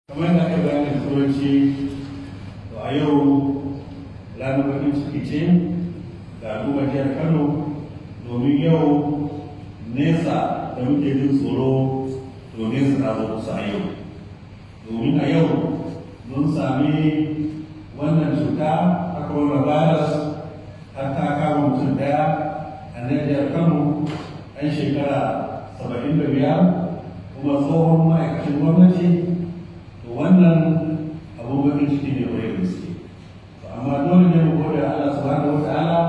Kamar da aka bayani da Turanci, to a yau ranar bakin ciki ce ga al'ummar jihar Kano, domin yau nesa da muke jin tsoro, to nesa ta zo kusa a yau, domin a yau mun sami wannan cuta ta coronavirus har ta kama mutum daya a nan jihar Kano, ɗan shekara 75, kuma tsohon ma'aikacin gwamnati. To wannan abun bakin ciki ne kwarai da gaske. To amma dole ne mu gode Allah subhanahu wa ta'ala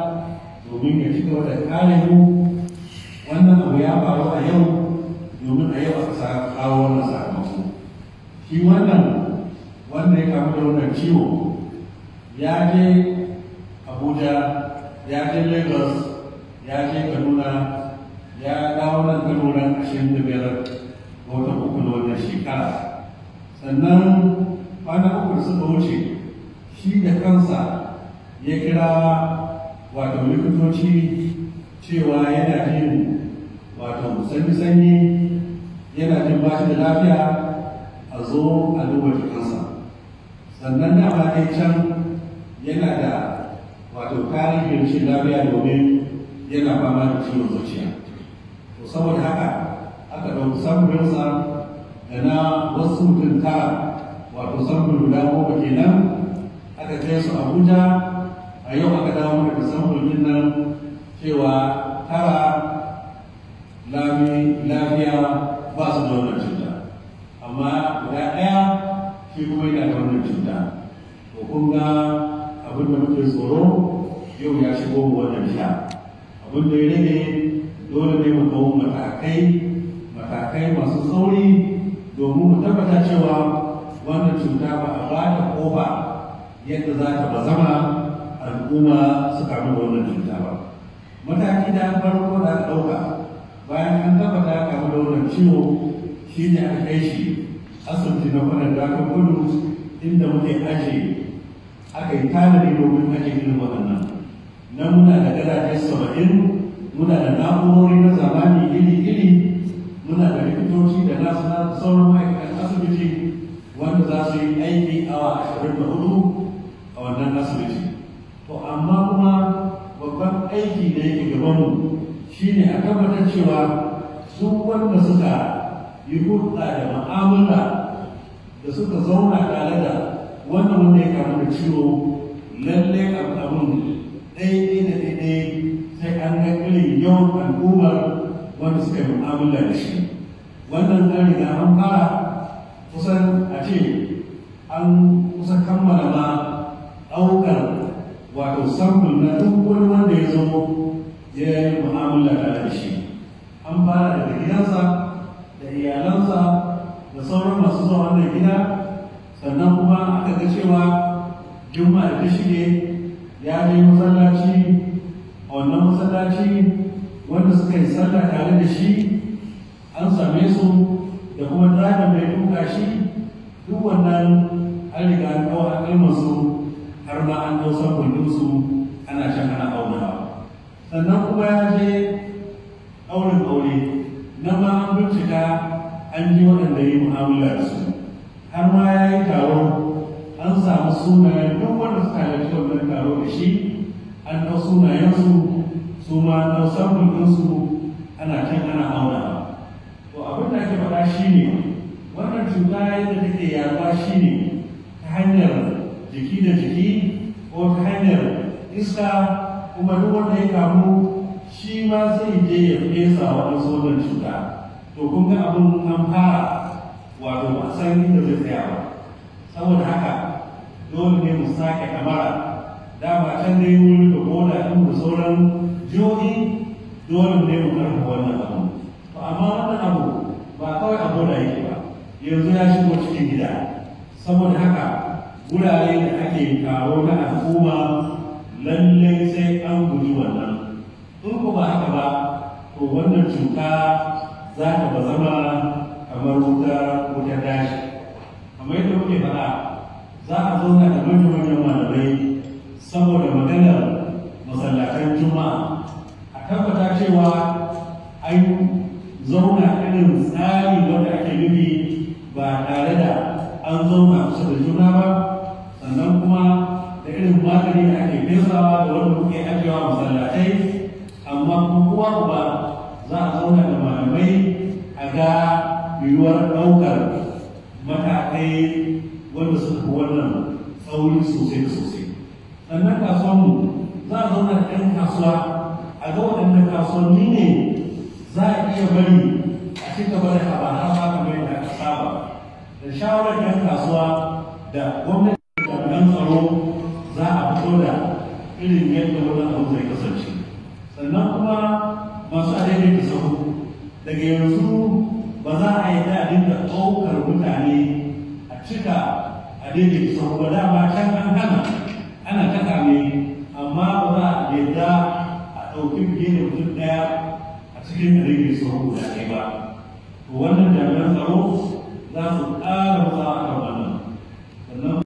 domin ya ci gaba da kare mu. Wannan abu ya faru a yau, domin a yau aka kawo wannan sakamako. Shi wannan wanda ya kamu da wannan ciwo ya je Abuja, ya je Lagos, ya je Kaduna, ya dawo nan Kano ran 25 ga watan uku na wannan shekara. Sannan kwana 3 da suka wuce, shi da kansa ya kira wato likitoci cewa yana jin wato sanyi-sanyi, yana jin bashi da lafiya, a zo a duba jikinsa. Sannan dama dai can yana da wato tarihin rashin lafiya, domin yana fama da ciwon zuciya. To saboda haka aka ɗauki samfurinsa da na wasu mutum 9, wato samfur guda 10 kenan, aka kai su Abuja. A yau aka dawo mana da samfur din nan cewa 9 lami lafiya, ba su da wannan cuta, amma guda ɗaya shi kuma yana da wannan cuta. To kun ga abin da muke tsoro yau ya shigo mu wannan jiha. Abin da ya rage, dole ne mu kawo matakai, matakai masu tsauri, domin mu tabbata cewa wannan cuta ba a ba ta kofa yadda za ta bazama al'umma su kamu da wannan cuta ba. Mataki da farko da aka ɗauka bayan an tabbata ya kamu da wannan ciwo shi ne aka kai shi asibiti na Kwanar Dawakin Kudu, inda muke aje, aka yi tanadi domin aje irin waɗannan. Nan muna da gadaje 70, muna da na'urori na zamani iri-iri, muna da likitoci da nasu na sauran ma'aikatan asibiti wanda za su yi aiki awa 24 a wannan asibiti. To amma kuma babban aiki da yake gabanmu shine a tabbatar cewa duk wanda suka yi hulɗa da ma'amala da suka zauna tare da wannan wanda ya kamu da ciwo, lallai abun ɗaya da ɗaya sai an ga irin yawan al'ummar wanda suka yi mu'amala da shi. Wannan an riga an fara, kusan a ce an kusa kammala ma ɗaukar wato sample na duk wani wanda ya zo ya yi mu'amala tare da shi. An fara daga gidansa da iyalansa da sauran masu zuwa wannan gida. Sannan kuma aka ga cewa Juma'a da ta shige ya je masallaci. A wannan masallaci wanda suka yi sallah tare da shi an same su, da kuma direban da ya tuka shi. Duk wannan an riga an ɗau alƙalman su, har ma an ɗau sample su, ana can ana aunawa. Sannan kuma ya je ɗaurin aure, nan ma an bincika an ji waɗanda yi mu'amala da su. Har ma ya yi taro, an samu sunayen duk wanda suka halarci wannan taro da shi, an ɗau sunayensu, su ma an ɗau sample ɗinsu, ana can ana auna. To abin da ake faɗa shi ne, wannan cuta yadda take yaɗuwa shi ne ta hanyar jiki da jiki ko ta hanyar iska, kuma duk wanda ya kamu shi ma zai je ya fesa waɗansu wannan cuta. To kun ga abin an fara, wato ba a san inda zai tsaya ba. Saboda haka dole ne mu sake kamara. Dama can dai mun rufe boda ɗin da sauran jihohi, dole ne mu karfafa wannan abu. To amma wannan abu ba kawai a boda yake ba, yanzu ya shigo cikin gida. Saboda haka wurare da ake taro na al'umma, lallai sai an guji wannan. In ko ba haka ba, to wannan cuta za ta bazama kamar wuta wutar daji. Kamar yadda muke faɗa, za a zauna da manyan malamai saboda maganar masallatan Juma'a, a tabbata cewa an zauna irin tsari wanda ake nufi, ba tare da an zauna kusa da juna ba. Sannan kuma da irin magani da ake fesawa da wanda muke ajiyewa masallatai, amma kuma uwa uba za a zauna da malamai a ga yiwuwar ɗaukar matakai wanda suka fi wannan tsauri sosai da sosai. Sannan kasuwanmu za a zauna da 'yan kasuwa a ga waɗanda kasuwanni ne za a iya bari a ci gaba da haba-haba kamar yadda aka saba. Da shawarar 'yan kasuwa da gwamnati da jami'an tsaro za a fito da irin yadda wannan abu zai kasance. Sannan kuma masu adaidaita sahu, daga yanzu ba za a yi da dinga ɗaukar mutane a cika adaidaita sahu ba. Dama can an hana, ana ta kame, amma ba za a yarda a ɗauki fiye da mutum ɗaya a cikin adaidaita sahu guda ɗaya ba. To wannan jami'an tsaro za su ƙara matsawa akan